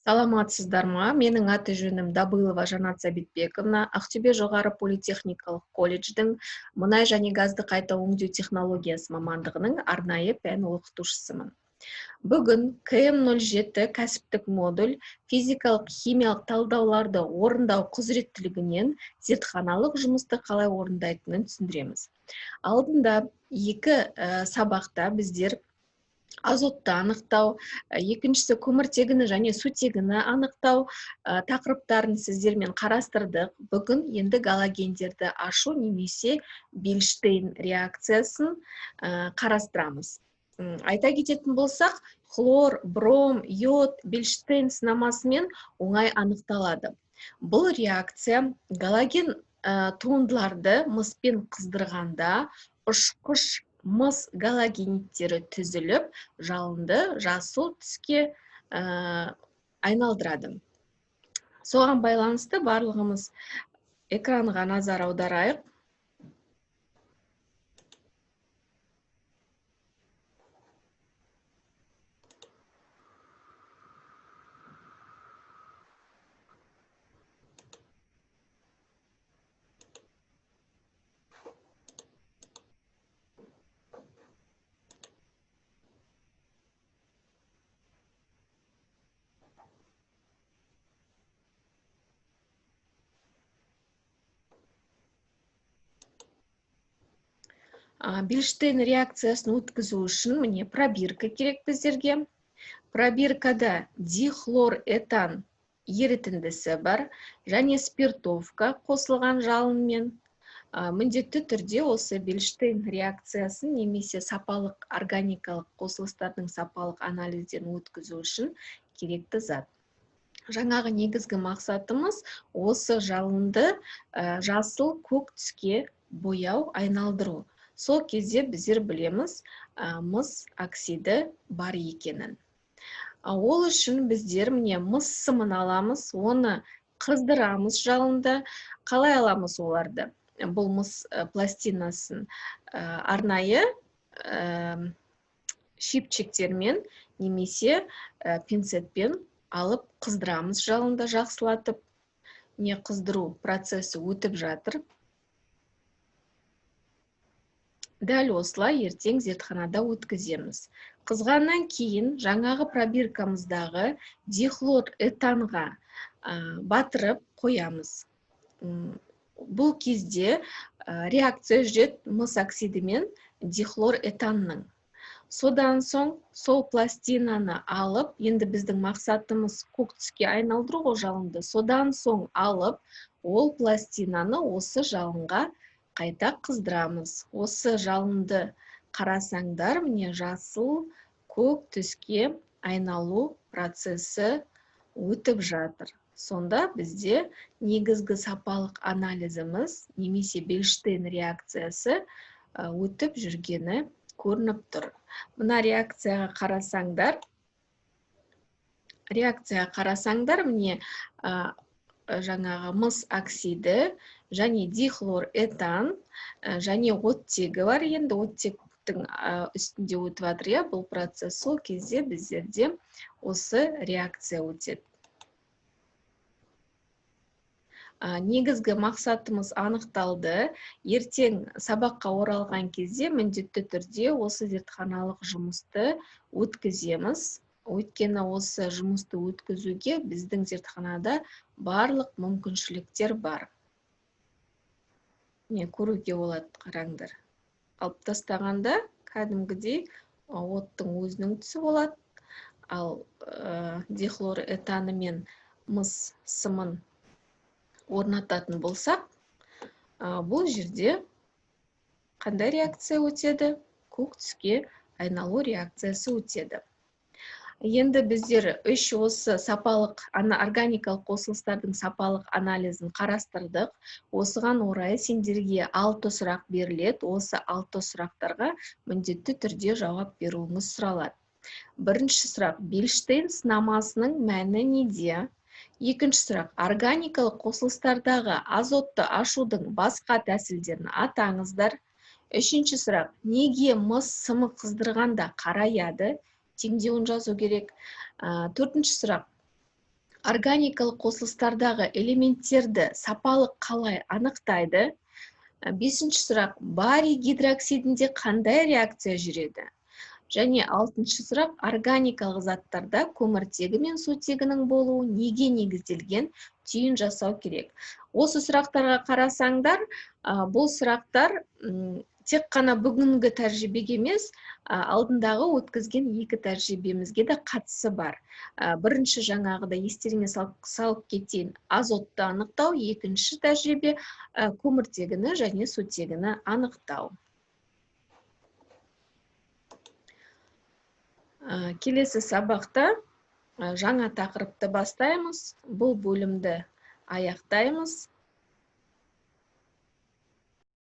Саламатсыздар ма? Менің аты жөнім Дабылова Жанат Сәбитбековна. Ақтөбе жоғары политехникалық колледждің мұнай және газды қайта өңдеу технологиясы мамандығының арнайы пән оқытушысымын. Бүгін КМ07 кәсіптік модуль физикалық химиялық талдауларды орындау құзыреттілігінен зертханалық жұмысты қалай орындайтынын түсіндіреміз. Алдында екі сабақта біздер азотты анықтау, екіншісі көміртегіні және сутегіні анықтау тақырыптарын сіздермен қарастырдық. Бүгін енді галогендерді ашу немесе Бильштейн реакциясын қарастырамыз. Айта кететін болсақ, хлор, бром, йод Бильштейн сынамасымен оңай анықталады. Бұл реакция галоген туындыларды мыспен қыздырғанда ұшқыш мыс галогенидтері түзіліп, жалынды жасыл түске айналдырады. Соған байланысты барлығымыз экранға назар аударайық. Бильштейн реакциясын өткізу үшін міне пробирка керек біздерге. Пробиркада дихлорэтан ерітіндісі бар және спиртовка қосылған жалынмен. Міндетті түрде осы Бильштейн реакциясын немесе сапалық органикалық қосылыстардың сапалық анализдерін өткізу үшін керекті зат. Жаңағы негізгі мақсатымыз осы жалынды жасыл көк түске бояу айналдыру. Сол кезде біздер білеміз мыс оксиді бар екенін. Ол үшін біздер міне мыс сымын аламыз, оны қыздырамыз жалында. Қалай аламыз оларды? Бұл мыс пластинасын арнайы шипчиктермен немесе пинцетпен алып қыздырамыз жалында жақсылатып. Міне қыздыру процесі өтіп жатыр. Дәл осылай ертең зертханада өткіземіз. Қызғаннан кейін жаңағы пробиркамыздағы дихлорэтанға батырып қоямыз. Бұл кезде реакция жүреді мыс оксиді мен дихлорэтанның. Содан соң сол пластинаны алып, енді біздің мақсатымыз көк түске айналдыру ғой жалынды. Содан соң алып, ол пластинаны осы жалынға қайта қыздырамыз. Осы жалынды қарасаңдар, міне жасыл көк түске айналу процесі өтіп жатыр. Сонда бізде негізгі сапалық анализіміз немесе Бильштейн реакциясы өтіп жүргені көрініп тұр. Мына реакцияға қарасаңдар, міне жаңағы мыс оксиді және дихлорэтан және оттегі бар. Енді оттектің үстінде өтіп жатыр, иә, бұл процесс. Сол кезде біздерде осы реакция өтеді. Негізгі мақсатымыз анықталды. Ертең сабаққа оралған кезде міндетті түрде осы зертханалық жұмысты өткіземіз. Өйткені осы жұмысты өткізуге біздің зертханада барлық мүмкіншіліктер бар. Міне көруге болады, қараңдар. Алып тастағанда кәдімгідей оттың өзінің түсі болады. Ал дихлорэтаны мен мыс сымын орнататын болсақ, бұл жерде қандай реакция өтеді? Көк түске айналу реакциясы өтеді. Енді біздер үш осы сапалық органикалық қосылыстардың сапалық анализін қарастырдық. Осыған орай сендерге 6 сұрақ беріледі. Осы 6 сұрақтарға міндетті түрде жауап беруіңіз сұралады. Бірінші сұрақ: Бильштейн сынамасының мәні неде? Екінші сұрақ: органикалық қосылыстардағы азотты ашудың басқа тәсілдерін атаңыздар. Үшінші сұрақ: неге мыс сымы қыздырғанда қараяды? Теңдеуін жазу керек. Төртінші сұрақ: Органикалық қосылыстардағы элементтерді сапалы қалай анықтайды? Бесінші сұрақ, барий гидроксидінде қандай реакция жүреді? Және алтыншы сұрақ, органикалық заттарда көміртегі мен сутегінің болуы неге негізделген, түйін жасау керек. Осы сұрақтарға қарасаңдар, бұл сұрақтар тек қана бүгінгі тәжірибеге емес, алдындағы өткізген екі тәжірибемізге де қатысы бар. Бірінші жаңағыда естеріңе салып кетейін, азотты анықтау, екінші тәжірибе көміртегіні және сутегіні анықтау. Келесі сабақта жаңа тақырыпты бастаймыз. Бұл бөлімді аяқтаймыз.